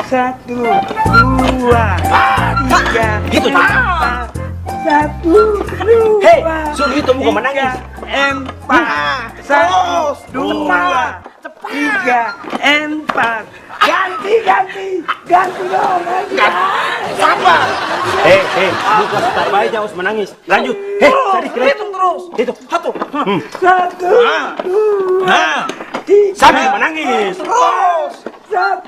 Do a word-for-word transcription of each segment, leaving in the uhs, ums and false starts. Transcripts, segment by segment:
Satu, dua, tiga, empat. Satu, dua, tiga, empat. Hei, suruh itu bukan menangis. Satu, dua, tiga, empat. Ganti, ganti, ganti dong, ganti. Sabar. Hei, hei, bukan start bae jang harus menangis. Lanjut. Hei, terus, sadiki lai. Hitung terus. Hitung. Satu, dua, tiga, sambil menangis. Terus. Satu,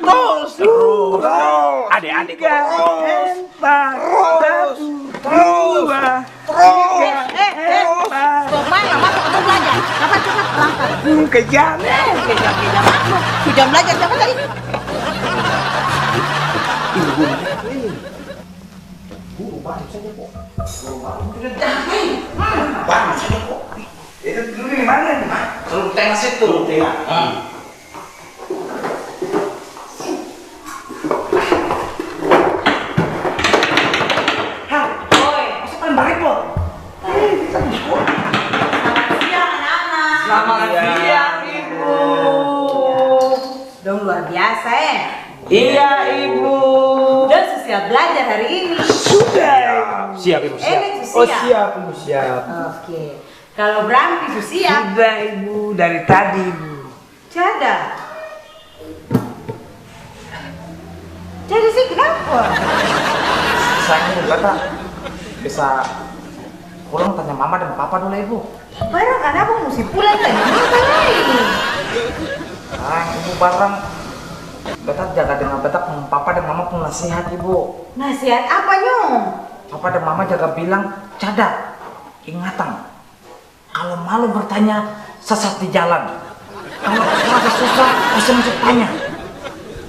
dua, tiga, empat. Satu, dua, tiga, empat. Stop main lah, masuk katong belajar. Cepat, cepat, berangkat. Hmm, kejam. Eh, kejam, kejam apa? Kejam belajar siapa tadi? Guru baru saja kok. Guru baru. Sudah capek. Hmm, baru saja kok. Itu dulu di mana nih? Hah? Dulu tengah situ. Dulu tengah. Hmm. Hah? Oi. Masa paling barepot? Eh, kita di sekolah. Selamat siang, anak-anak. Selamat siang, Ibu. Dong luar biasa, eh. Iya, Ibu. Dong su siap belajar hari ini. Sudah, Ibu. Siap, Ibu, siap. Ende su siap? Oh, siap, Ibu, siap. Oke. Kalo Brampi su siap? Sudah, Ibu, dari tadi, Ibu. Cada. Cada sih, kenapa? Sayang, Ibu, beta bisa pulang tanya mama dan papa dolo, Ibu. Barang kanapa musti pulang tanya mama lai? Ah, Ibu, barang beta jaga dengar beta pung papa dan mama pung nasihat, Ibu. Nasihat apa, Nyong? Papa dan mama jaga bilang, cada, ingatang. Kalo malu bertanya, sasat di jalan. Kalo su rasa susah, pasti musti tanya.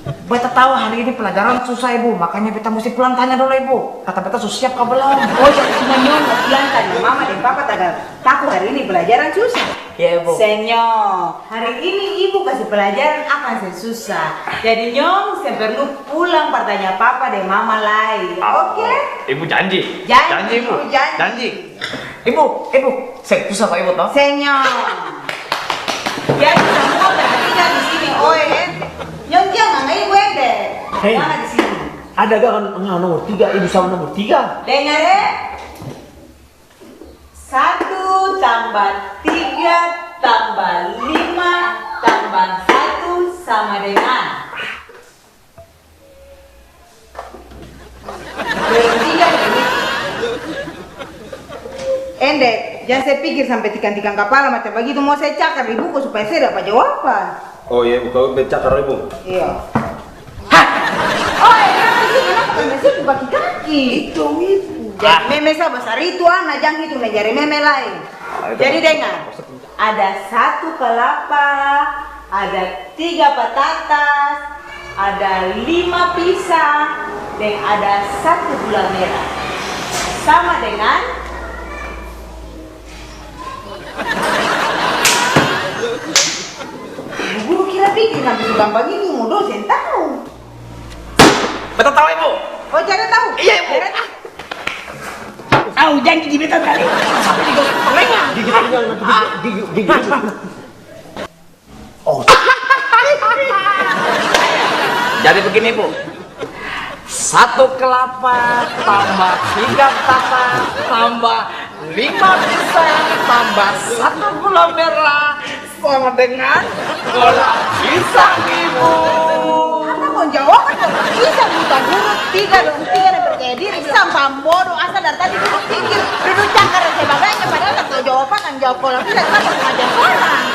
Beta tau hari ini pelajaran susah, Ibu, makanya beta musti pulang tanya dolo, Ibu. Kata beta su siap ka balong. Oh, jadi cuma Nyong mo pulang tanya mama deng papa tagal taku hari ini pelajaran susah? Iya, Ibu. Seng, Nyong. Hari ini Ibu kasi pelajaran akang seng susah. Jadi Nyong seng perlu pulang par tanya papa deng mama lai. Oke? Ibu janji? Janji, Ibu. Ibu janji. Janji. Ibu, Ibu, seng susah ka Ibu to? Seng, Nyong. Jadi samua bertiga di sini, oe, eh. Nyong jang nanga Ibu, eh, deh. Hei, mama di sini. Ada gak kan, nanga nomor tiga, Ibu sama nomor tiga? Dengar, eh. Satu tambah tiga tambah lima tambah satu sama dengan. Berhenti kan ini? Ende, jang se pikir sampe tikang-tikang kapala macam bagitu, mau se cakar di buku supaya se dapa jawaban. Oh iya, Bu, kau be cakar, Ibu? Iya. Hah? Oh, iya, iya, kenapa kau mesti baki kaki? Itu, Ibu. Jari meme sa basar itu, ana, jang hitung deng jari meme laeng. Ah, itu. Jadi dengar. Ada satu kalapa, ada tiga patatas, ada lima pisang, deng ada satu gula mera. Sama dengan, guru kira pikir sampe su gampang ini, mo dong seng tau. Beta tau, Ibu. Oh, cara tau? Iya, Ibu. Cara tau. Au, jang gigi beta tadi. Sampai gigi beta lengang. Gigi beta lengang, nanti gigi, gigi, gigi. Oh. Jadi begini, Bu. Satu kelapa tambah tiga tata tambah lima pisang tambah satu gula merah sama dengan kolak pisang, Ibu. Apa kong jawaban kolak pisang, buta huruf tiga dong, tiga dan percaya diri. Sampah bodoh, asa dari tadi duduk pinggir, duduk cakar dan sebagainya, padahal tak tahu jawab apa, kan jawab kolak pisang, kenapa kong ajar orang?